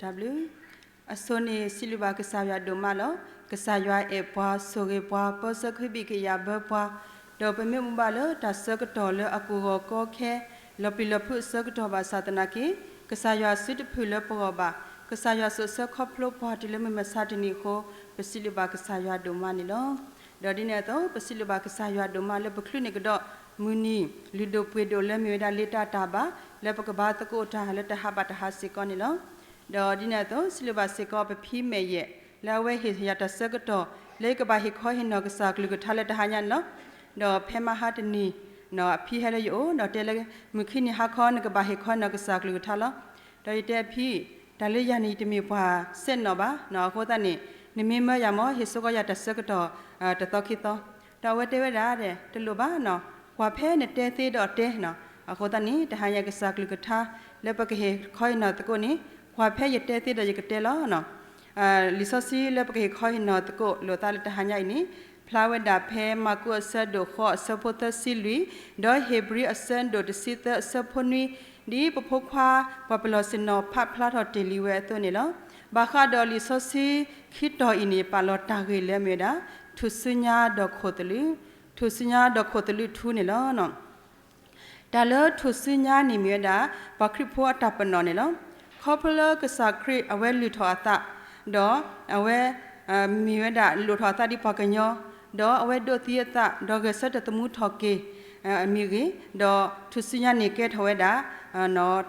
တၢ်ဘျုး, အဆိန့ၣ် စံးဘျုးဘၣ်ကစၢ်ယွၤဒိၣ်မးလီၤ. ကစၢ်ယွၤအဲၣ်ပှၤ, ဆိၣ်ဂ့ၤပှၤ, ပၢဆှၢကဟုဘံၣ်ကယာ်ဘၢပှၤ, ဒီးပမ့ၢ်အိၣ်မူဘၣ်လၢတၢ်ဆၢကတီၢ်လၢအကဂီၤကီခဲ, လီၤပျံၤလီၤဖုးအဆၢကတီၢ်ဘၣ်ဆၣ်သနာ်က့, ကစၢ်ယွၤစုတဖုၣ်လၢပဂီၢ်ဘၣ်, ကစၢ်ယွၤစိာ်ဆှၢခီဖျိပှၤတုၤလၢမုၢ်မဆါတနံၤအဃိ, ပစံးဘျုးဘၣ်ကစၢ်ယွၤဒိၣ်မးန့ၣ်လီၤ. ဒီးဒ်န့ၣ်အသိး ပစံးဘျုးဘၣ်ကစၢ်ယွၤဒိၣ်မးလၢပချုးန့ၢ်ကဒီးမုၢ်နံၤလုၢ်ဒိၣ်ပှ့ၤဒိၣ်လၢမ့ၢ်ဝဲဒၣ်လ့တၢ်တၢ်ဘၣ် လၢပကဘါသကိးတၢ်လၢတဟးဘၣ်တဟးစ့ၢ်ကီးန့ၣ်လီၤ. ဒီးဒ်န့ၣ်အသိး စံးဘျုးဘၣ်စ့ၢ်ကီးပဖံမဲာ်ယဲၢ် လၢအဝဲဟ့ၣ်ယၤတၢ်ဆၢကတီၢ် လၢယကဘၣ်ဟ့ၣ်ခီဟ့ၣ်နီၤကစၢ်ကလုၢ်ကထါလၢတဟါညါန့ၣ်လီၤ. ဒီးဖဲမဟါတနံၤ အဖံဟဲလၢယအိၣ် ဒီးတဲလၢ မုၢ်ခံနံၤဟါခီ နကဘၣ်ဟ့ၣ်ခီနီၤကစၢ်ကလုၢ်ကထါလီၤ. ဒီးယတဲအဖံ, တၢ်လၢယၤန့ၣ် ယတမ့ၢ်ပှၤစဲးနီၣ်ဘၣ်, အဃိသတးန့ၣ် နမ့ၢ်မၢယၤမ့ၢ် ဟ့ၣ်ဆိကီးယၤတၢ်ဆၢကတီၢ် တသီခံသီ. ဒီးအဝဲတဲဝဲဒၣ်, တလိၣ်ဘၣ်, ကွၢ်ဖဲနတဲသ့ဒီးတဲ, အဃိသတးန့ၣ် တဟါညါကစၢ်ကလုၢ်ကထါ လၢပကဟ့ၣ်ခီဟ့ၣ်နီၤသကိးန့ၣ် ကွၢ်ဖဲယတဲသ့ဒီးယကတဲလီၤ. လံာ်စီဆှံလၢပကဟ့ၣ်ခီဟ့ၣ်နီၤသကိးလိာ်သးလၢတဟါညါအံၤန့ၣ် ဖျါဝဲဒၣ်ဖဲမၢ်ကူးအဆၢဒိၣ်ဃိးအဆၢဖိသၢဆံလွံၢ်, ဒီးဧ့ၤဘြံၤအဆၢဒိၣ်တဆံသၢအဆၢဖိနွံ, ဒ်ပဖိခွါ ပှၤပလီၢ်ဆ့ၣ်နီၤဖးဖျါထီၣ်တ့ၢ်လံဝဲအသိးန့ၣ်လီၤ. ဘၣ်ဃးဒီးလံာ်စီဆှံခံတီၤအံၤန့ၣ် ပာ်လီၤတၢ်ဂ့ၢ်လၢမ့ၢ်ဝဲဒၣ် ထူၣ်စုညါဒီးခိၣ်သလုး, ထူၣ်စုညါဒီးခိၣ်သလုးထူန့ၣ်လီၤ. တၢ်လၢထူၣ်စုညါန့ၣ်မ့ၢ်ဝဲဒၣ် ပှၤခရံာ်ဖိအတၢ်ပနီၣ်န့ၣ်လီၤ. ခီဖျိလၢကစၢ်ခရံာ်အဝဲလုၢ်ထီၣ်အသး, ဒီးအဝဲ မ့ၢ်ဝဲဒၣ်လိၣ်ထီၣ်အသးဒ်ပှၤကညီ, ဒီးအဝဲဒိးသံအသး, ဒီးဂဲၤဆၢထၢၣ်သမူထီၣ်က့ၤအမံၤဂ့ၤ, ဒီးထူၣ်စုညါန့ၣ်ကဲထီၣ်ဝဲဒၣ်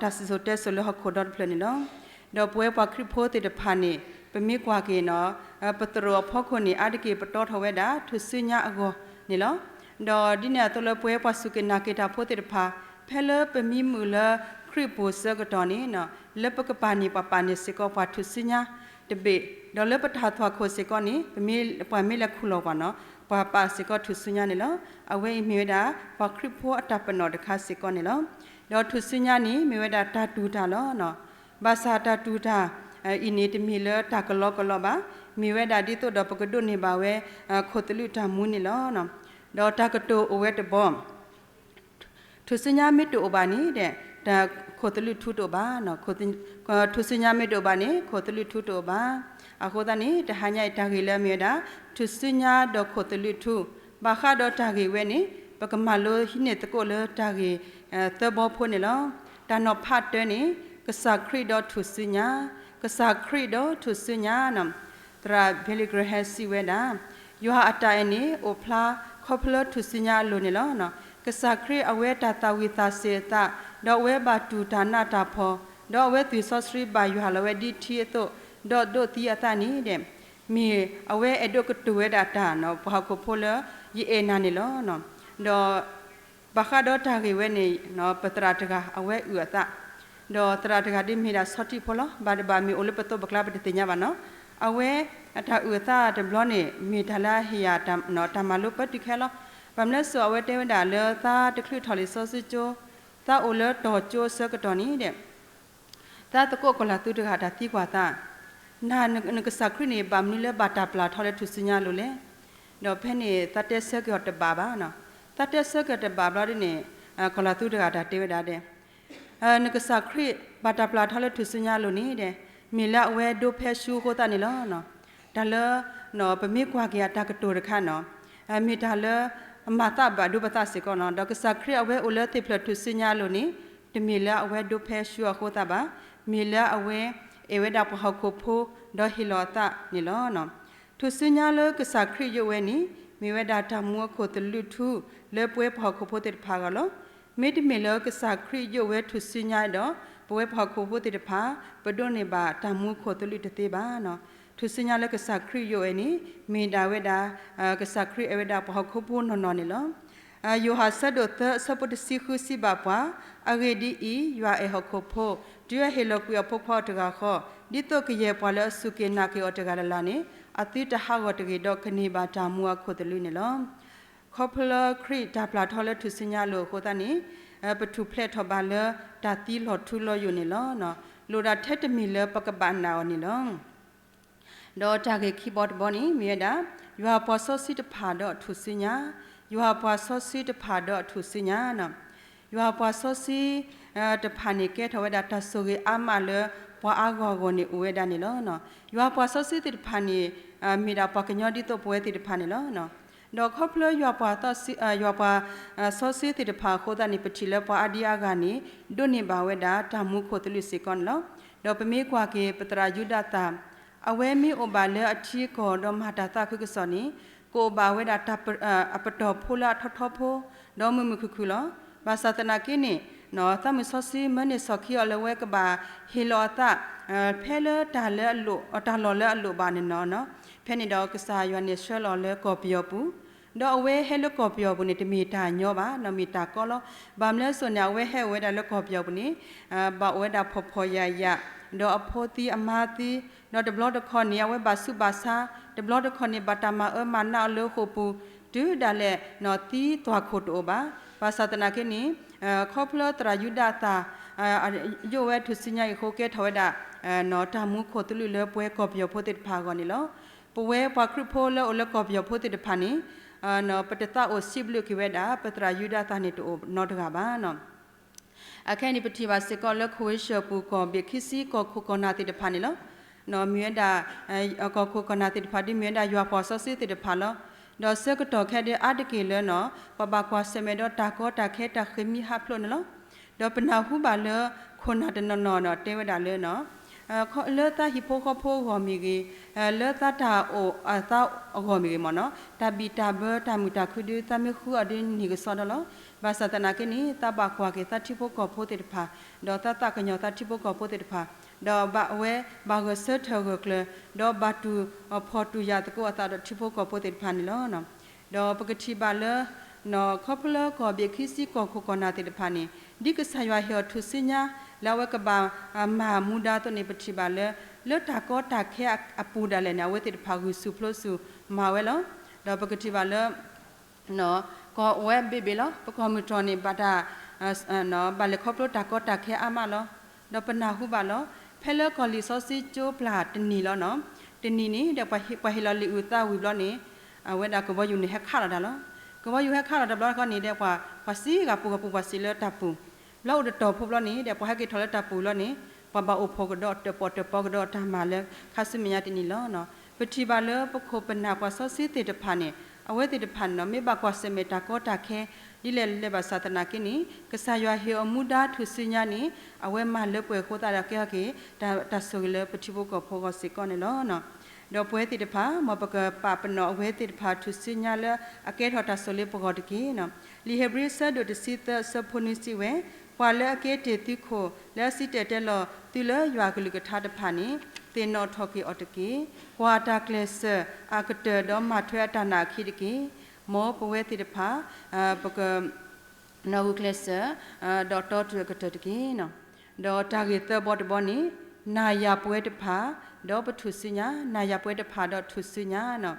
တၢ်စံၣ်စိၤတဲစိၤလၢဟီၣ်ခိၣ်ဒီတဖျၢၣ်န့ၣ်လီၤ. ဒီးပဝဲပှၤခရံာ်ဖိသ့ၣ်တဖၣ်န့ၣ် ပမ့ၢ်ကွၢ်က့ၤ ပသရိာ်အဖီခိၣ်န့ၣ် အါတက့ၢ်ပတီထီၣ်ဝဲဒၣ် ထူၣ်စုညါအဂီၢ်န့ၣ်လီၤ. ဒီးဒ်န့ၣ်အသိးလၢပဝဲပှၤစူၢ်က့ၤနာ်က့ၤတၢ်ဖိသ့ၣ်တဖၣ် ဖဲလၢပမံမုာ်လၢခရံာ်ပူၤဆၢကတီၢ်န့ၣ် လၢပကပာ်န့ၢ် ပှၤပာ်န့ၢ်စ့ၢ်ကီးပှၤထူၣ်စုညါတဘ့ၣ်, ဒီးလၢပတၢ်သွၣ်ခိၣ်စ့ၢ်ကီးန့ၣ် ပမ့ၢ်ပှၤမ့ၢ်လဲၤခူၣ်လီၤပှၤန့ၣ် ပှၤပာ်စ့ၢ်ကီးထူၣ်စုညါန့ၣ်လီၤ. အဝဲအံၤမ့ၢ်ဝဲဒၣ် ပှၤခရံာ်ဖိအတၢ်ပနီၣ်တခါစ့ၢ်ကီးန့ၣ်လီၤ. ဒီးထူၣ်စုညါန့ၣ် မ့ၢ်ဝဲဒၣ်တၢ်တူၢ်တၢ်လီၤ. ဘၣ်ဆၣ်တၢ်တူၢ်တၢ်အံၤန့ၣ် တမ့ၢ်လၢတၢ်ကလီကလီဘၣ်. မ့ၢ်ဝဲဒၣ်ဒ်သိးဒီးပကဒိးန့ၢ်ဘၣ်ဝဲ ခိၣ်သလုးတၢ်မူန့ၣ်လီၤ. ဒီးတၢ်ကတိၤအိၣ်ဝဲတဘီ ထူၣ်စုညါမ့ၢ်တအိၣ်ဘၣ်န့ၣ် ခိၣ်သလုးထူတအိၣ်ဘၣ်, ထူၣ်စုညါမ့ၢ်တအိၣ်ဘၣ်န့ၣ် ခိၣ်သလုးထူတအိၣ်ဘၣ်. အဃိသတးန့ၣ် တဟါညါအံၤတၢ်ဂ့ၢ်လၢအမ့ၢ်ဝဲဒၣ် ထူၣ်စုညါဒီးခိၣ်သလုးထူ, ဘၣ်ဃးဒီးတၢ်ဂ့ၢ်ဝဲန့ၣ် ပကမၤလိဟံးန့ၢ်သကိးလၢတၢ်ဂ့ၢ်သၢဘီဖိန့ၣ်လီၤ. တၢ်နီၤဖးတၢန့ၣ် ကစၢ်ခရံာ်ဒီးထူၣ်စုညါ, ကစၢ်ခရံာ်ဒီးထူၣ်စုညါ သရၣ် Billy Graham စံးဝဲဒၣ်, ယွၤအတၢ်အဲၣ်န့ၣ် အိၣ်ဖျါခီဖျိလၢထူၣ်စုညါအလိၤန့ၣ်လီၤ. ကစၢ်ခရံာ်အဝဲတၢ်သၣ်ဝံၤသးစ့ၤအသး, ဒီးအဝဲဘၣ်တူၢ်တၢ်နးတၢ်ဖှီၣ်, ဒီးအဝဲသွံၣ်စီဆှံဘၣ်ယွၤလီၤဝဲဒ်ထံအသိး, ဒီးဒိးသံအသးန့ၣ်ဒီး, မ့ၢ်အဝဲအဲၣ်ဒိးကတိၤဝဲဒၣ်တၢ်န့ၣ် ပှၤဟီၣ်ခိၣ်ဖိလၢယအဲၣ်နၤန့ၣ်လီၤ. ဒီး ဘၣ်ဃးဒီးတၢ်ဂ့ၢ်ဝဲန့ၣ် ပသရၣ်တဂၤအဝဲအုၣ်အသး, ဒီးသရၣ်တဂၤဒ်မ့ၢ်ဒၣ်ဆီထံဖိလီၤ. ဘၣ်တဘၣ်မ့ၢ်အိၣ်လၢပသိးပကျါပတသ့ၣ်ညါဘၣ်နီၤ. အဝဲအတၢ်အုၣ်အသးတဘျီန့ၣ် မ့ၢ်တၢ်လၢအဟ့ၣ်ယၤတၢ်မၤလိပၢတုၤခဲလီၤ. ဘၣ်မနုၤစ့ၢ် အဝဲတဲဝဲဒၣ်လၢသးတချုးထီၣ်လံာ်စီဆှံကၠိ, သးအိၣ်လၢတီၤကၠိအဆၢကတီၢ်န့ၣ်ဒီး သးသကိးကီၤလၤသူတဂၤတၢ်သံကွၢ်သး, နၤနကစၢ်ခရံာ်န့ၣ် ဘၣ်မနုၤလၢဘၣ်တၢ်ပျၢ်ထီလၢထူၣ်စုညါအလိၤလဲၣ်. ဒီးဖဲန့ၣ် သးတဲဆၢက့ၤအီၤတဘၣ်ဘၣ်နီၤ. သးတဲဆၢက့ၤအီၤတဘၣ်ဘျီဒ်န့ၣ် ကီၤလၤသူတဂၤတၢ်တဲဝဲဒၣ်ဒီး နကစၢ်ခရံာ်ဘၣ်တၢ်ပျၢ်ထီလၢထူၣ်စုညါအလိၤန့ၣ်ဒီး မ့ၢ်လၢအဝဲဒိးဖဲဆူအဃိသတးန့ၣ်လီၤ. တၢ်လၢ ပမ့ၢ်ကွၢ်က့ၤအတၢ်ကတိၤတခါနီၤ, မ့ၢ်တၢ်လၢ မၤသးဘၣ်ဒိပသးစ့ၢ်ကီးနီၤ. ဒီးကစၢ်ခရံာ်အဝဲအိၣ်လၢသ့ၣ်ဖျၢၣ်ထူၣ်စုညါအလိၤန့ၣ် တမ့ၢ်လၢအဝဲဒိးဖဲဆူအဃိသတးဘၣ်, မ့ၢ်လၢအဝဲအဲၣ်ဝဲဒၣ်ပှၤဟီၣ်ခိၣ်ဖိ ဒီးဟ့ၣ်လီၤအသးန့ၣ်လီၤ. ထူၣ်စုညါလၢကစၢ်ခရံာ်ယိးဝဲန့ၣ် မ့ၢ်ဝဲဒၣ်တၢ်မူအခိၣ်သလုးထူ လၢပဝဲပှၤဟီၣ်ခိၣ်ဖိသ့ၣ်တဖၣ်အဂီၢ်လီၤ. မ့တမ့ၢ်လၢကစၢ်ခရံာ်ယိးဝဲထူၣ်စုညါဒီး ပဝဲပှၤဟီၣ်ခိၣ်ဖိသ့ၣ်တဖၣ် ပဒိးန့ၢ်ဘၣ်တၢ်မူခိၣ်သလုးတသ့ဘၣ်. ထူၣ်စုညါလၢကစၢ်ခရံာ်ယိးဝဲန့ၣ် မ့ၢ်ဒၣ်ဝဲဒၣ် ကစၢ်ခရံာ်အဲၣ်ဝဲဒၣ်ပှၤဟီၣ်ခိၣ်ဖိနီၢ်နီၢ်န့ၣ်လီၤ. ယိၤဟၣ်ဆၢဒိၣ်သၢအဆၢဖိတဆံဃုစံးဘၣ်ပှၤ, အဂ့ၢ်ဒ်အံၤ, ယွၤအဲၣ်ဟီၣ်ခိၣ်ဖိ, တုၤအဟ့ၣ်လီၤကွံာ်အဖိခွါအီၤတဂၤဃီ, ဒ်သိးကယဲၢ်ပှၤလၢအစူၢ်က့ၤနာ်က့ၤအီၤတဂၤလၢ်လၢ်န့ၣ် အသုတဟးဂီၤတဂ့ၤဒီး ကန့ၢ်ဘၣ်တၢ်မူအခိၣ်သလုးန့ၣ်လီၤ. ခီဖျိခရံာ်တၢ်ပျၢ်ထီလၢထူၣ်စုညါအလိၤအဃိသတးန့ၣ် ပထူၣ်ဖျဲးထီၣ်ဘၣ်လၢတၢ်သံလီၤထူလီၤယိာ်န့ၣ်လီၤ. လိၣ်ဒၣ်ထဲတမံၤလၢပကဘၣ်နာ်အီၤန့ၣ်လီၤ. ဒီးတၢ်ဂ့ၢ်ခံဘီတဘီန့ၣ် မ့ၢ်ဝဲဒၣ် ယွၤပှၤစီဆှံတဖၣ်ဒီးအထူၣ်စုညါ, ယွၤပှၤစီဆှံတဖၣ်ဒီးအထူၣ်စုညါ. ယွၤပှၤစီဆှံတဖၣ်န့ၣ် ကဲထီၣ်ဝဲဒၣ်တၢ်ဆိၣ်ဂ့ၤအါမးလၢ ပှၤအါဂၤအဂီၢ်န့ၣ်အိၣ်ဝဲဒၣ်န့ၣ်လီၤ. ယွၤပှၤစီဆှံသ့ၣ်တဖၣ်န့ၣ် မ့ၢ်ဒၣ်ပှၤကညီဒ်သိးပဝဲသ့ၣ်တဖၣ်န့ၣ်လီၤ. ဒီးခီဖျိယွၤပှၤစီဆှံ ယွၤပှၤစီဆှံသ့ၣ်တဖၣ်အဃိသတးန့ၣ် ပထံၣ်လၢပှၤအါဒံအါဂၤန့ၣ် ဒိးန့ၢ်ဘၣ်ဝဲဒၣ်တၢ်မူခိၣ်သလုးစ့ၢ်ကီးန့ၣ်လီၤ. ဒီးပမ့ၢ်ကွၢ်က့ၤပသရၣ်ယူဒၤသၢ် အဝဲမ့ၢ်အိၣ်ဘၣ်လၢအထံကီၢ်ဒီးမၤတၢ်သးခုကစီၣ်န့ၣ် ကအိၣ်ဘၣ်ဝဲဒၣ် အပတီၢ်ဖိလၢအထီထီဖိ ဒီးမုာ်မုာ်ခုၣ်ခုၣ်လီၤ. ဘၣ်ဆၣ်သနာ်က့န့ၣ် သးမုၢ်စီဆှံမၢန့ၢ်စီၢ်ခံအီၤလၢဝဲကဘၣ်ဟ့ၣ်လီၤအသး ဖဲလၢတၢ်လၢအလိၣ် တၢ်လီၢ်လၢအလိၣ်ဘၣ်န့ၣ်လီၤ. ဖဲန့ၣ်ဒီးကစၢ်ယွၤန့ၣ်ဆှၢလီၤလၢကီၢ်ပယီၤပူၤ ဒီးအဝဲဟဲလၢကီၢ်ပယီၤပူၤန့ၣ် တမ့ၢ်တၢ်ညီဘၣ် ဒီးမ့ၢ်တၢ်ကီလီၤ. ဘၣ်မနုၤအဃိန့ၣ် အဝဲဟဲအိၣ်ဝဲဒၣ်လၢကီၢ်ပယီၤပူၤန့ၣ် ဘၣ်အိၣ်ဝဲဒၣ်ဖှီၣ်ဖှီၣ်ယာ်ယာ် ဒီးအဖိသံအမါသံ ဒီးတဘျီတခီၣ်န့ၣ် အဝဲဘၣ်ဆူးဘၣ်ဆါ တဘျီတခီၣ်န့ၣ် ဘၣ်တၢ်မၤအၢမၤနးအီၤလၢဃိာ်ပူၤ တုၤဒၣ်လဲာ် သံသွၣ်ခိၣ်တအိၣ်ဘၣ်. ဘၣ်ဆၣ်သနာ်က့န့ၣ် ခီဖျိသရၣ်ယူဒၤသၢ် ယိၣ်ဝဲထူၣ်စုညါအံၤအဃိ ကဲထီၣ်ဝဲဒၣ် တၢ်မူခိၣ်သလုးလၢပဝဲကီၢ်ပယီၤဖိသ့ၣ်တဖၣ်အဂီၢ်န့ၣ်လီၤ. ပဝဲပှၤခရံာ်ဖိလၢအိၣ်လၢကီၢ်ပယီၤဖိသ့ၣ်တဖၣ်န့ၣ် ပတသးအိၣ်စံးဘျုးက့ၤဝဲဒၣ် ပသရၣ်ယူဒၤသၢ်န့ၣ်တအိၣ်နီတဂၤဘၣ်. အခဲအံၤန့ၣ် ပထံၣ်ဘၣ်စ့ၢ်ကီးလၢ ခဝ့ၡၢၣ်ပူၤကီၢ်ဘ့ၣ်ခံဆံကီၢ်ခိၣ်ကီၢ်နၢ်သ့ၣ်တဖၣ်န့ၣ်လီၤ. မ့ၢ်ဝဲဒၣ် ကီၢ်ခိၣ်ကီၢ်နၢ်သ့ၣ်တဖၣ်ဒ် မ့ၢ်ဝဲဒၣ်ယွၤပှၤစီဆှံသ့ၣ်တဖၣ်လီၤ. ဒီးဆၢကတီၢ်ခဲဒၣ်အါတက့ၢ်လၢ ပဘၣ်ကွၢ်ဆၢၣ်မဲာ်ဒီးတၢ်ကီတၢ်ခဲတၢ်ဃ့ၢ်မှံဟးဖျိးန့ၣ်လီၤ. ဒီးပနၢ်ဟူဘၣ်လၢ ခိၣ်နၢ်တနီၤနီၤ တဲဝဲဒၣ်လၢ လၢသးဟံၣ်ဖိဃီဖိအဂီၢ်မ့ၢ်ဂ့ၤ, လၢသးတၢ်အိၣ်အသးအဂီၢ်မ့ၢ်ဂ့ၤမ့ၢ်နီၤ, တၢ်ဘံၣ်တၢ်ဘၢတၢ်မုာ်တၢ်ခုဒုး သးမ့ၢ်ဃုအီၤဒုးန့ၢ်ကစီဒီလီၤ. ဘၣ်ဆၣ်သနာ်က့န့ၣ် သးဘၣ်ကွၢ်က့ၤသးထံဖိကီၢ်ဖိသ့ၣ်တဖၣ်, ဒီးသးသးကညီၤသးထံဖိကီၢ်ဖိသ့ၣ်တဖၣ်, ဒီးဘၣ်ဝဲဘၣ်ဂၢၢ်ဆၢထၢၣ်ဂၢၢ်ကျၢၤ, ဒီးဘၣ်တူၢ်ဖှီၣ်တူၢ်ယာ်သကိးအသးဒီးထံဖိကီၢ်ဖိသ့ၣ်တဖၣ်န့ၣ်လီၤ. ဒီးပကထံၣ်ဘၣ်လၢ ခီဖျိလၢကီၢ်ဘ့ၣ်ခံဆံကီၢ်ခိၣ်ကီၢ်နၢ်သ့ၣ်တဖၣ်န့ၣ် ဒ်ကစၢ်ယွၤဟ့ၣ်အီၤထူၣ်စုညါ လၢအဝဲကဘၣ်မၤမူဒါအသိးန့ၣ် ပထံၣ်ဘၣ်လၢ လၢတၢ်ကီတၢ်ခဲအပူၤဒၣ်လဲာ်န့ၣ် အဝဲသ့ၣ်တဖၣ်ဂုာ်ဆူၣ်ပျိဆူၣ်မၤဝဲလီၤ. ဒီးပကထံၣ်ဘၣ်လၢ ကီၢ်ဝဲဘ့ၣ်ဘ့ၣ်လီၤ. ပကီၢ်မုၢ်တြီၢ်န့ၣ် ဘၣ်တၢ် ဘၣ်လဲၤခီဖျိတၢ်ကီတၢ်ခဲအါမးလီၤ. ဒီးပနၢ်ဟူဘၣ်လီၤ. ဖဲလၢကီၢ်လံာ်စီဆှံကၠိပျၢ်တနံၤလီၤနီၤ, တနံၤန့ၣ် ဒီးပှၤဟ့ၣ်လီၤလံာ်အုၣ်သးဝံၤဘျီန့ၣ် အဝဲဒၣ်ကဘီယူၤန့ၣ်ဟဲခးလီၤတၢ်လီၤ. ကဘီယူၤဟဲခးလီၤတဘျီတခီန့ၣ်ဒီး ပှၤစံးဂၤပူၤဂၤပူၤ ပှၤစံးလၢတၢ်ပူၤ, ဘျီအိၣ်တတီၢ်ဖိဘျီန့ၣ်ဒီး ပှၤဟဲက့ၤထီၣ်လၢတၢ်ပူၤလီၤန့ၣ် ပှၤဘၣ်အိၣ်ဖှိၣ်ကဒီးတၢ်ပီၣ်တၢ်ပီကဒီးတၢ်မၤလၢခါဆူမဲာ်ညါတနံၤလီၤ. ပထံၣ်ဘၣ်လၢပခိၣ်ပနၢ်ပှၤစီဆှံသ့ၣ်တဖၣ်န့ၣ် အဝဲသ့ၣ်တဖၣ်န့ၣ်နီၤ မ့ၢ်ဘၣ်ကွၢ်ဆၢၣ်မဲာ်တၢ်ကီတၢ်ခဲ ဒ်လဲၣ်ဒ်လဲၣ်ဘၣ်ဆၣ်သနာ်က့န့ၣ် ကစၢ်ယွၤဟ့ၣ်အီၤမူဒါထူၣ်စုညါန့ၣ် အဝဲမၤလၢပှဲၤအဃိသတးဒီးကဲထီၣ်က့ၤ တၢ်ဆိၣ်ဂ့ၤလၢပထံဖိကီၢ်ဖိအဂီၢ်စ့ၢ်ကီးန့ၣ်လီၤ. ဒီးပဝဲသ့ၣ်တဖၣ် မ်ပကပာ်ပနီၣ်အဝဲသ့ၣ်တဖၣ်ထူၣ်စုညါလၢအကဲထီၣ်တၢ်ဆိၣ်လၢပဂီၢ်တက့ၢ်. လံာ်ဧ့ၤဘြံၤဆၢဒိၣ်တဆံသၢအဆၢဖိနွံစံးဝဲ, ပှၤလၢအက့ၤတ့ၢ်သုခိၣ်လၢအစံၣ်တဲၤတဲလီၤသုလၢယွၤအကလုၢ်ကထါတဖၣ်န့ၣ် သ့ၣ်နီၣ်ထီၣ်က့ၤအီၤတက့ၢ်. ကွၢ်တၢ်ကျဲးစၢးအကတၢၢ်ဒီးမၤထွဲအတၢ်နာ်အခံတက့ၢ်. မ်ပဝဲသ့ၣ်တဖၣ် ပက နီၣ်ဂံၢ်ကျဲးစၢး ဒီးတီတုၤအကတၢၢ်တက့ၢ်. ဒီးတၢ်ဂ့ၢ်သၢဘီတဘီန့ၣ် နၤယၤပဝဲတဖၣ် ဒီးပထူၣ်စုညါ, နၤယၤပဝဲတဖၣ်ဒီးထူၣ်စုညါနီၤ.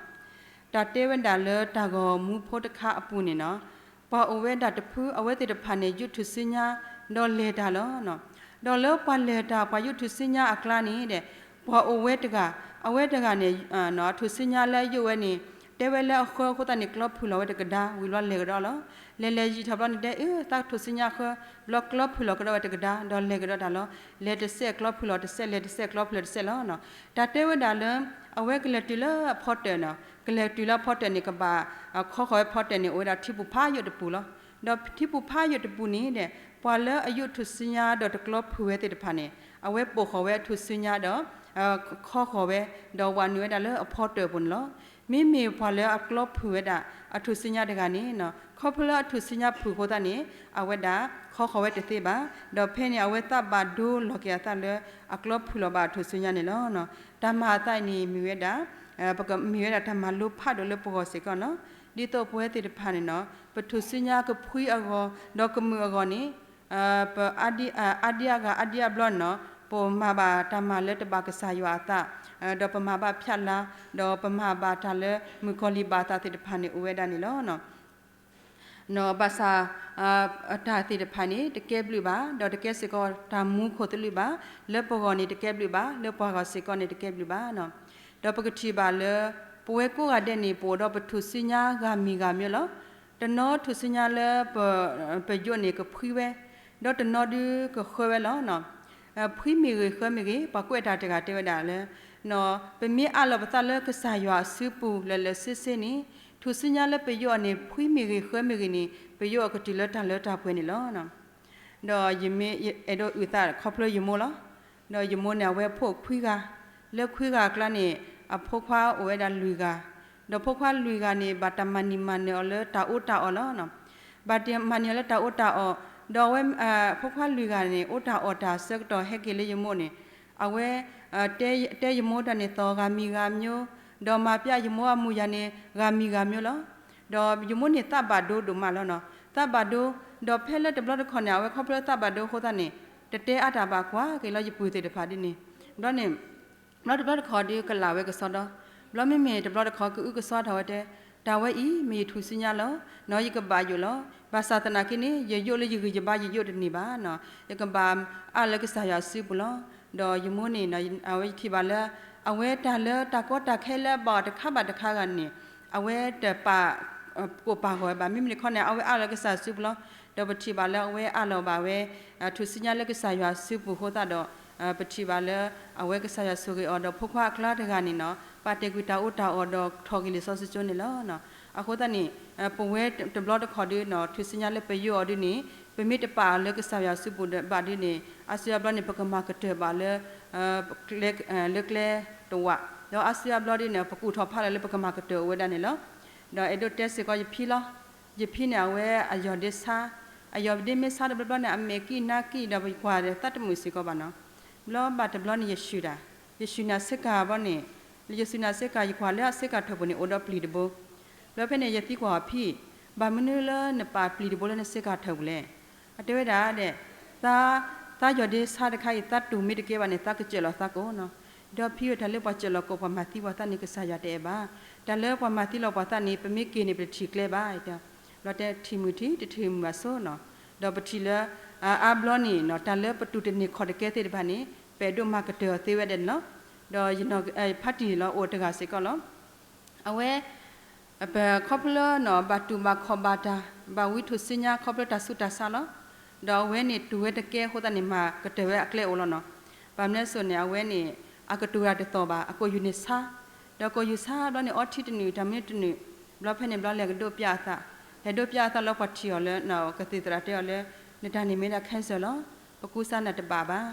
တၢ်တဲဝဲဒၣ်လၢတၢ်ဂီၤမူဖိတခါအပူၤန့ၣ်နီၤ, ပှၤအိၣ်ဝဲဒၣ်တဖု အဝဲသ့ၣ်တဖၣ်န့ၣ် ယူးထူၣ်စုညါ ဒီးလဲၤတၢ်လီၤ. ဒီးလၢပှၤလဲၤတၢ် ပှၤယူးထူၣ်စုညါအကျါန့ၣ်ဒီး ပှၤအိၣ်ဝဲတဂၤ, အဝဲတဂၤန့ၣ် ထူၣ်စုညါလၢအယိၣ်ဝဲန့ၣ် တဲဝဲလၢအဃၢအဃိသတးန့ၣ် ကျီဖုၣ်လီၤဝဲတကဒါ ဝံၤဘျီလဲၤကဒီးလီၤ. လဲၤလဲၤယံာ်ထီၣ်ဘျီန့ၣ် တဲအၢ သးထူၣ်စုညါအဃၢ ဘျီကျီဖုၣ်လီၤကဒီးဝဲတကဒါ ဒီးလဲၤကဒီးတၢ်လီၤ. လဲၤတစဲးကျီဖုၣ်လီၤတစဲး လဲၤတစဲးကျီဖုၣ်လီၤတစဲးလီၤ. တၢ်တဲဝဲဒၣ်လၢ အဝဲကလဲၤတုၤလၢအဖီတၢၣ်နီၤ, ကလဲၤတုၤလၢအဖီတၢၣ်န့ၣ် ကဘၣ်ခီဃီၤဝဲဖီတၢၣ်န့ၣ် အိၣ်ဝဲဒၣ်ထံပူၤဖးယိာ်တပူၤလီၤ. ဒီးထံပူၤဖးယိာ်တပူၤန့ၣ်ဒီး ပှၤလၢအယူးထူၣ်စုညါဒီးတကျီဖုၣ်ဝဲသ့ၣ်တဖၣ်န့ၣ် အဝဲပိာ်ဃီၤဝဲအထူၣ်စုညါဒီး ခီဃီၤဝဲ ဒီးဝးနုာ်ဝဲဒၣ်လၢအဖီတၢၣ်အပူၤန့ၣ်လီၤ. မ့မ့ၢ်ပှၤလၢအကျီဖုၣ်ဝဲဒၣ် အထူၣ်စုညါတဂၤန့ၣ် ခီဖျိလၢအထူၣ်စုညါဖုၣ်အဃိသတးန့ၣ် အဝဲဒၣ်ခီဃီၤဝဲတသ့ဘၣ်. ဒီးဖဲန့ၣ် အဝဲသးဘၣ်ဒိလီၤက့ၤအသးလၢအကျီဖုၣ်လီၤဘၣ်အထူၣ်စုညါန့ၣ်လီၤ. တၢ်မၤအသးအံၤန့ၣ် မ့ၢ်ဝဲဒၣ် မ့ၢ်ဝဲဒၣ်တၢ်မၤလိဖးဒိၣ်လၢပဂီၢ်စ့ၢ်ကီးလီၤ. ဒ်သိးပဝဲသ့ၣ်တဖၣ်န့ၣ်နီၤ ပထူၣ်စုညါကဖှံအဂီၢ် ဒီးကမုာ်အဂီၢ်န့ၣ် ပအါဒံအါဂၤအါဒံအါဘျီန့ၣ်နီၤ ပမၤဘၣ်တၢ်မၤလၢတဘၣ်ကစၢ်ယွၤအသး ဒီးပမၤဘၣ်ဖျးလါ ဒီးပမၤဘၣ်တၢ်လၢမုၣ်ကီၤလံၢ်ဘၣ်အသးသ့ၣ်တဖၣ်န့ၣ်အိၣ်ဝဲဒၣ်န့ၣ်လီၤ. ဘၣ်ဆၣ် တၢ်သ့ၣ်တဖၣ်န့ၣ် တကဲဘျုးဘၣ် ဒီးတကဲစ့ၢ်ကီးတၢ်မူခိၣ်သလုးဘၣ်, လၢပဂီၢ်န့ၣ်တကဲဘျုးဘၣ်, လၢပှၤဂၤစ့ၢ်ကီးန့ၣ်တကဲဘျုးဘၣ်. ဒီးပကထံၣ်ဘၣ်လၢ ပဝဲကိးဂၤဒဲးန့ၣ် ပအိၣ်ဒီးပထူၣ်စုညါဂၤမံၤဂၤမံၤလီၤ. တနီၤထူၣ်စုညါလၢ ပယိာ်န့ၣ်ကဖှံဝဲ, ဒီးတနီၤဒုးကဃၢဝဲလီၤ. ဖှံမ့ၢ်ဂ့ၤ ဃၢမ့ၢ်ဂ့ၤ, ပှၤကွဲးတၢ်တဂၤတဲဝဲဒၣ်လၢ ပမ့ၢ်အးလီၤပသးလၢကစၢ်ယွၤအစုပူၤ လၢာ်လၢာ်ဆ့ဆ့န့ၣ်, ထူၣ်စုညါလၢပယိာ်အီၤန့ၣ် ဖှံမ့ၢ်ဂ့ၤ ဃၢမ့ၢ်ဂ့ၤန့ၣ် ပယိာ်အီၤကတုၤလၢတၢ်လၢတၢ်ပှဲၤန့ၣ်လီၤ. ဒီးယမ့ၢ်အဲၣ်ဒိးအုၣ်သးခီဖျိယမိၢ်လီၤ. ဒီးယမိၢ်န့ၣ် အဝဲဖိခွံဂၤ, လၢခွံဂၤအကျါန့ၣ် အဖိခွါအိၣ်ဝဲဒၣ်လွံၢ်ဂၤ, ဒီးဖိခွါလွံၢ်ဂၤန့ၣ် ဘၣ်တၢ်မၤနံၤမၤနၢၤအီၤလၢတၢ်အီၣ်တၢ်အီလီၤ. ဘၣ်တၢ်မၤနံၤအီၤလၢတၢ်အီၣ်တၢ်အီ, ဒီးအဝဲ ဖိခွါလွံၢ်ဂၤန့ၣ် အိၣ်တၢ်အီၣ်တၢ်ဆၢကတီၢ်ဟဲက့ၤလၢယမိၢ်န့ၣ်, အဝဲ တဲယမိၢ်တၢ်န့ၣ်သီၣ်ဂၤမံၤဂၤမျိုး, ဒီးမၤပျးယမိၢ်အမူယၤန့ၣ် ဂၤမံၤဂၤမျိုးလီၤ. ဒီးယမိၢ်န့ၣ်သးဘၣ်ဒိဒိၣ်မးလီၤနီၤ, သးဘၣ်ဒိ, ဒီးဖဲလၢတဘျီတခီၣ်န့ၣ် အဝဲခီဖျိသးဘၣ်ဒိအဃိသတးန့ၣ် တတဲအါတၢ်ဘၣ်ကွၢ်က့ၤလီၤယပုၢ်သ့ၣ်တဖၣ်ဒ်န့ၣ်, ဘျီန့ၣ် ဘျီတဘျီတခီၣ်ဒုးကလးဝဲကစီဒီ, ဘျီမ့မ့ၢ်တဘျီတခီၣ်ကအုကစီထီၣ်ဝဲတဲ, တၢ်ဝဲအံၤ မ့ၢ်ယထူၣ်စုညါလီၤ, နီၢ်ယကဘၣ်ယိာ်လီၤ, ဘၣ်ဆၣ်သနာ်က့န့ၣ် ယယိာ်လၢယဂံၢ်ယဘါယယိာ်တန့ၢ်ဘၣ်နီၤ, ယကဘၣ်အးလၢကစၢ်ယွၤစုပူၤလီၤ. ဒီးယမိၢ်န့ၣ် အဝဲယထံၣ်ဘၣ်လၢ အဝဲတၢ်လၢတၢ်ကီတၢ်ခဲလၢအဘၣ်အီၤတခါဘၣ်တခါဂၤန့ၣ် အဝဲတပာ် ကိၢ်ပာ်ဂီၢ်ဝဲဘၣ်. မ့မ့ၢ်တခီန့ၣ် အဝဲအးလီၤလၢကစၢ်ယွၤစုပူၤလီၤ. ဒီးပထံၣ်ဘၣ်လၢအဝဲအးလီၤဘၣ်ဝဲ ထူၣ်စုညါလၢကစၢ်ယွၤစုပူၤအဃိသတးဒီး ပထံၣ်ဘၣ်လၢ အဝဲကစၢ်ယွၤဆိၣ်ဂ့ၤအီၤဒီးဖိခွါအကျါတဂၤန့ၣ်နီၤ ပာ်တ့ၢ်ကွံာ်တၢ်အီၣ်တၢ်အီဒီးထီၣ်က့ၤလံာ်စီဆှံကၠိန့ၣ်လီၤ. အဃိသတးန့ၣ် ပဝဲတဘျီတခီၣ်ဒုးနီၤ ထူၣ်စုညါလၢပယိာ်အီၤဒုးန့ၣ် ပမ့ၢ်တပာ်အီၤလၢကစၢ်ယွၤစုပူၤဘၣ်ဒုးန့ၣ် အါစုအါဘျီန့ၣ် ပကမၤကတၢၢ်ဘၣ်လၢ လၢကျဲတဝး, ဒီးအါစုအါဘျီဒုးန့ၣ် ပကူၣ်ထီၣ်ဖးလီၤလၢပကမၤကတၢၢ်အိၣ်ဝဲဒၣ်န့ၣ်လီၤ. ဒီးအဲၣ်ဒိးတဲစ့ၢ်ကီးယဖံလီၤ. ယဖံန့ၣ် အဝဲအယီၢ်ဒ့ဆါ, အယီၢ်ဒ့မ့ၢ်ဆါတဘျီဘျီန့ၣ် အမဲာ်ကံၣ်နါကံၣ်ဒီးပကွၢ်ဒီးသးတမုာ်စ့ၢ်ကီးဘၣ်နီၤ. ဘျီဘၣ်တဘျီန့ၣ် ယဆူၣ်တၢ်, ယဆူၣ်နၤစ့ၢ်ကီးဘျီန့ၣ်, လၢယဆူၣ်နၤစ့ၢ်ကီး ယကွၢ်လၢအစ့ကၤထၢၣ်ပူၤန့ၣ် အိၣ်ဒီးပျံၤတဘိ. ဘျီဖဲန့ၣ် ယသံကွၢ်အီၤ ဖံ, ဘၣ်မနုၤလၢနပာ်ပျံၤတဘိလၢနစ့ကၤထၢၣ်ပူၤလဲၣ်. အတဲဝဲဒၣ်ဒဲး သး, သးယီၢ်ဒ့ဆါတခါအံၤ သးတူၢ်မ့ၢ်တကဲဘၣ်န့ၣ် သးကစၢၢ်လီၤသးကိာ်နီၤ. ဒီးဖံဧၢ တၢ်လၢပှၤစၢၢ်လီၤကိာ်ပှၤမၤသံပှၤသးန့ၣ် ကစၢ်ယွၤတအဲၣ်ဘၣ်. တၢ်လၢပှၤမၤသံလီၤပှၤသးန့ၣ် ပမ့ၢ်က့ၤန့ၣ် ပတထံၣ်ကျဲဘၣ်. ဘျီတဲထံၣ်မုၢ်ထံၣ် တထံၣ်မုၢ်ဘၣ်ဆိနီၤ. ဒီးပထံၣ်လၢ အါဘျီန့ၣ်နီၤ တၢ်လၢပတူၢ်တန့ၢ်ခီၣ်တကဲသ့ၣ်တဖၣ်န့ၣ် ပအဲၣ်ဒိးမၤကတၢၢ်အီၤသ့ဝဲဒၣ်န့ၣ်လီၤ. ဒီးယနီၢ်ဖးတံၢ်လီၤ အိၣ်တဂၤစ့ၢ်ကီးလီၤ. အဝဲ ပခီဖျိနီၤ ဘၣ်တူၢ်ဘၣ်ခီၣ်ဘၣ်တၢ် ဘၣ်ဝံထူၣ်စုညါခီဖျိတၢ်ဆူးတၢ်ဆါလီၤ. ဒီးအဝဲန့ၣ်တူၢ်ဝဲတကဲအဃိသတးန့ၣ် မၤကတၢၢ်ဝဲအကျဲအိၣ်လီၤနီၤ. ဘၣ်မနုၤအဃိန့ၣ် အဝဲန့ၣ် အကတူၢ်တၢ်တသီၣ်ဘၣ် အကိာ်ယူၢ်န့ၣ်ဆါ, ဒီးကိာ်ယူၢ်ဆါဘျီန့ၣ် အီထံတနုာ် တၢ်မနုၤတနုာ်, ဘျီဖဲန့ၣ်ဘျီလဲၤကဒိးပျးအသး, လဲၤဒိးပျးအသးလၢပှၤထံၣ်အီၤလၢ ကသံၣ်သရၣ်တဲအီၤလၢ နတၢ်န့ၣ်မ့ၢ်ဒၣ် cancer လီၤ. ပကူစါနၤတဘၣ်ဘၣ်.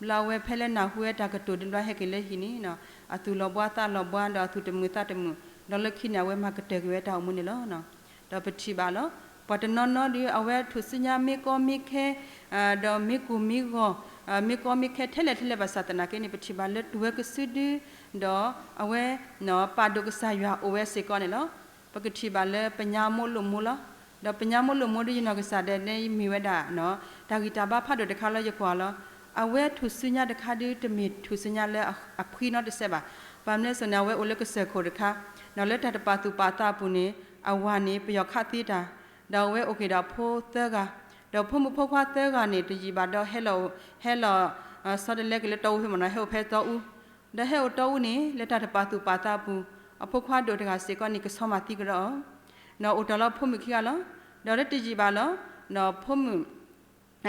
ဘျီအဝဲဖဲလၢနၢ်ဟူဝဲတၢ်ကတိၤဒုးဘျီဟဲက့ၤလၢဟံၣ်န့ၣ်နီၤ အသူၣ်လီၤဘှါသးလီၤဘှါ ဒီးအသူၣ်တမုာ်သးတမုာ်, ဒီးလၢခံန့ၣ် အဝဲမၤကတၢၢ်က့ၤဝဲတၢ်အိၣ်မူန့ၣ်လီၤ. ဒီးပထံၣ်ဘၣ်လီၤ ပှၤတနီၤနီၤဒီး အဝဲထူၣ်စုညါမ့ၢ်ကီမ့ၢ်ခဲ ဒီးမ့ၢ်ကူၣ်မ့ၢ်ဂီၤ မ့ၢ်ကီမ့ၢ်ခဲထဲလဲၣ်ထဲလဲၣ်ဘၣ်ဆၣ်သနာ်က့န့ၣ် ပထံၣ်ဘၣ်လၢတူၢ်ဝဲကစုဒု ဒီးအဝဲ ပာ်ဒိၣ်ကစၢ်ယွၤအိၣ်ဝဲစ့ၢ်ကီးန့ၣ်လီၤ. ပကထံၣ်ဘၣ်လၢပညါမိၢ်လိာ်မိၢ်လီၤ. ဒီးပညါမိၢ်လိာ်မိၢ်ဒုး ယနီၢ်ကစၢ်ဒဲးန့ၣ်မ့ၢ်ဝဲဒၣ် တၢ်ဂံၢ်တၢ်ဘါဖးဒိၣ်တခါလၢယကွၢ်လီၤ. အဝဲထူၣ်စုညါတခါဒုး တမ့ၢ်ထူၣ်စုညါလၢအဖှံနီတစဲးဘၣ်. ဘၣ်မနုၤအဃိန့ၣ် အဝဲအိၣ်လၢကစၢၢ်ခိၣ်တခါ ဒီးလၢတၢ်တပာ်သူၣ်ပာ်သးအပူၤန့ၣ် အဝၤန့ၣ် ပယီၤခးသံတၢ်, ဒီးအဝဲအိၣ်က့ၤဒီးအဖိသၢဂၤ, ဒီးဖိမုၣ်ဖိခွါသၢဂၤန့ၣ် တယံာ်ဘၣ်ဒီးဟဲလီၤ ဟဲလီၤ ဆီတလဲက့ၤလၢတီအူဖဲမ့ၢ်နီၤ ဟဲအိၣ်ဖဲတီအူ ဒီးဟဲအိၣ်တီအူန့ၣ် လၢတၢ်တပာ်သူၣ်ပာ်သးအပူၤ အဖိခွါဒိၣ်တဂၤစ့ၢ်ကီးန့ၣ် ကဆီမၤသံကဒီးအီၤ, ဒီးအိၣ်တ့ၢ်လီၤဖိမုၣ်ခံဂၤလီၤ. ဒီးလၢတယံာ်ဘၣ်လီၤ ဒီးဖိမုၣ်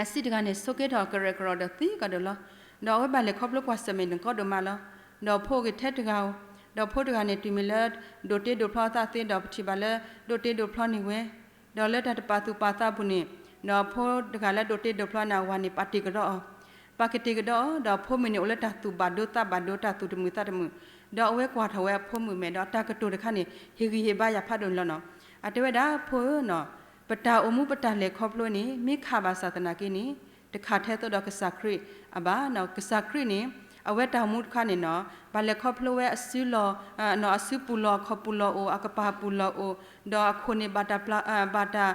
အဆံးတဂၤန့ၣ် ဆိးက့ထီၣ်ကရဲၣ်ကရိးဒီးသံကဒီးလီၤ. ဒီးအဝဲဘၣ်လဲၤခီဖျိကွၢ်ဆၢၣ်မဲာ်နကီဒိၣ်မးလီၤ. ဒီးဖိအိၣ်က့ၤထဲတဂၤဧိၤ, ဒီးဖိတဂၤန့ၣ် တုၤမ့ၢ်လၢ ဒိၣ်တ့ဒိၣ်ဖျီအသးသ့ ဒီးပထံၣ်ဘၣ်လၢ ဒိၣ်တ့ဒိၣ်ဖျီန့ၣ်ဝဲ ဒီးလၢတၢ်တပာ်သူၣ်ပာ်သးအပူၤန့ၣ် ဒီးဖိတဂၤလၢဒိၣ်တ့ဒိၣ်ဖျီန့ၣ် အဝၤန့ၣ် ပာ်တ့ၢ်ကဒီးအီၤ, ပာ်ကတ့ၢ်ကဒီးအီၤ ဒီးဖိမုၣ်န့ၣ် အိၣ်လၢတၢ်သူၣ်ဘၣ်ဒိသးဘၣ်ဒိ တၢ်သူၣ်တမုာ်သးတမုာ်, ဒီးအဝဲကွၢ်ထီၣ်ဝဲအဖိမုၣ်မဲာ် ဒီးတၢ်ကတိၤတခါန့ၣ် ဟ့ၣ်ဂံၢ်ဟ့ၣ်ဘါယၤဖးဒိၣ်န့ၣ်လီၤနီၤ. အတဲဝဲဒၣ် ဖိဧၢနီၤ, ပတၢ်အိၣ်မူပတၢ်လဲၤခီဖျိန့ၣ် မ့ၢ်ခးဘၣ်ဆၣ်သနာ်က့န့ၣ် တခးထဲသိးဒီးကစၢ်ခရံာ်အဘၣ်နီၤ. ကစၢ်ခရံာ်န့ၣ် အဝဲတၢ်အိၣ်မူတခါန့ၣ်နီၤ ဘၣ်လဲၤခီဖျိဝဲအစုလီၢ် အစုပူၤလီၢ် အခီၣ်ပူၤလီၢ်အိၣ် အကပၤပူၤလီၢ်အိၣ်, ဒီးအခိၣ်န့ၣ်ဘၣ်တၢ် ဘၣ်တၢ်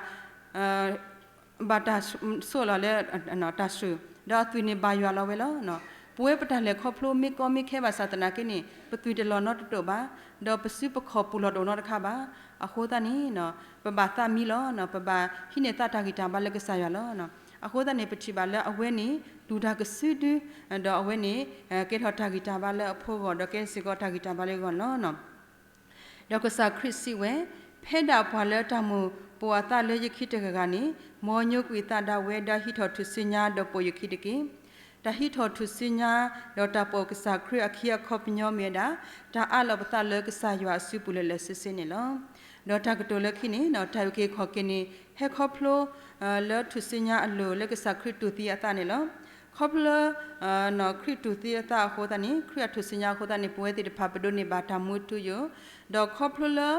ဘၣ်တၢ်ဆိးလီၤလၢ တၢ်စူၢ်, ဒီးအသွံၣ်န့ၣ်ဘၣ်ယွၤလီၤဝဲလီၤ. ပဝဲပတၢ်လဲၤခီဖျိမ့ၢ်ကီမ့ၢ်ခဲဘၣ်ဆၣ်သနာ်က့န့ၣ် ပသွံၣ်တလီၤနီတတိာ်ဘၣ်, ဒီးပစုပခီၣ်ပူၤလီၢ်တအိၣ်နီတခါဘၣ်. အဃိသတးန့ၣ် ပဘၣ်သးမံလီၤ, ပဘၣ်ဟံးန့ၢ်သးတၢ်ဂံၢ်တၢ်ဘါလၢကစၢ်ယွၤလီၤ. အဃိသတးန့ၣ် ပထံၣ်ဘၣ်လၢအဝဲန့ၣ် တူၢ်တၢ်ကစုဒု, ဒီးအဝဲန့ၣ် ကဲထီၣ်တၢ်ဂံၢ်တၢ်ဘါလၢအဖိအဂီၢ် ဒီးကဲစ့ၢ်ကီးတၢ်ဂံၢ်တၢ်ဘါလၢယဂီၢ်န့ၣ်လီၤ. ဒီးကစၢ်ခရံာ်စံးဝဲ, ဖဲဒၣ်ပှၤလၢတၢ်မိၣ်ပိာ်အသးလၢယခံတဂၤဂၤန့ၣ်, မ်ညိကွံာ်အသးဒၣ်ဝဲ ဒီးဟံးထီၣ်ထူၣ်စုညါဒီးပိာ်ယခံတက့ၢ်. တၢ်ဟံးထီၣ်ထူၣ်စုညါ ဒီးတၢ်ပိာ်ကစၢ်ခရံာ်အခံအခီပညီမ့ၢ်ဝဲဒၣ် တၢ်အးလီၤပသးလၢကစၢ်ယွၤအစုပူၤလၢာ်လၢာ်ဆ့ဆ့န့ၣ်လီၤ. ဒီးတၢ်ကတိၤလၢခံန့ၣ် တၢ်အုၣ်က့ၤခီၣ်က့ၤန့ၣ် ဟဲခီဖျိ လၢထူၣ်စုညါအလိၤလၢကစၢ်ခရံာ်တူၢ်သံအသးန့ၣ်လီၤ. ခီဖျိလၢ ခရံာ်တူၢ်သံအသးအဃိသတးန့ၣ် ခရံာ်အထူၣ်စုညါအဃိသတးန့ၣ် ပဝဲသ့ၣ်တဖၣ် ပဒိးန့ၢ်ဘၣ်တၢ်မူအထူအယိာ်, ဒီးခီဖျိလၢ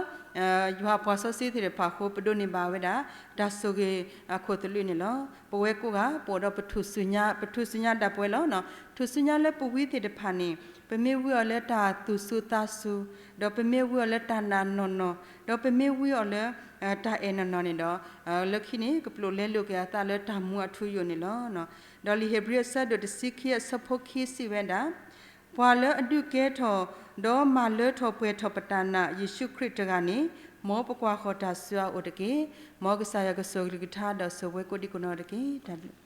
ယွၤအပှၤစီဆှံသ့ၣ်တဖၣ်အဃိ ပဒိးန့ၢ်ဘၣ်ဝဲဒၣ် တၢ်ဆိၣ်ဂ့ၤအခိၣ်သလုးန့ၣ်လီၤ. ပဝဲကိးဂၤ ပအိၣ်ဒီးပထူၣ်စုညါ, ပထူၣ်စုညါဒၣ်ပဝဲလီၤ. ထူၣ်စုညါလၢပဝံသ့ၣ်တဖၣ်န့ၣ် ပမ့ၢ်ဝံအီၤလၢတၢ်သူၣ်စူၤသးစူၤ, ဒီးပမ့ၢ်ဝံအီၤလၢတၢ်နာ်နီၢ်နီၢ်, ဒီးပမ့ၢ်ဝံအီၤလၢ တၢ်အဲၣ်နီၢ်နီၢ်န့ၣ်ဒီး လၢခံန့ၣ် ကပျိာ်လဲလိာ်က့ၤအသးလၢတၢ်မူအထူအယိာ်န့ၣ်လီၤ. ဒီးလံာ်ဧ့ၤဘြံၤအဆၢဒိၣ်တဆံခံအဆၢဖိခံစံးဝဲဒၣ်, ပှၤလၢအဒုးကဲထီၣ် ဒီးမၤလၢထီၣ်ပှဲၤထီၣ်ပတၢ်နာ်ယ့ၣ်ၡူးခရံာ်တဂၤန့ၣ် မ်ပကွၢ်ဃီၤတၢ်ဆူအအိၣ်တက့ၢ်. မ်ကစၢ်ယွၤကဆိၣ်ဂ့ၤကလုၢ်ကထါဒီးဆိၣ်ဂ့ၤကိးဒံကိးနီၢ်တက့ၢ်. တၢ်ဘျုး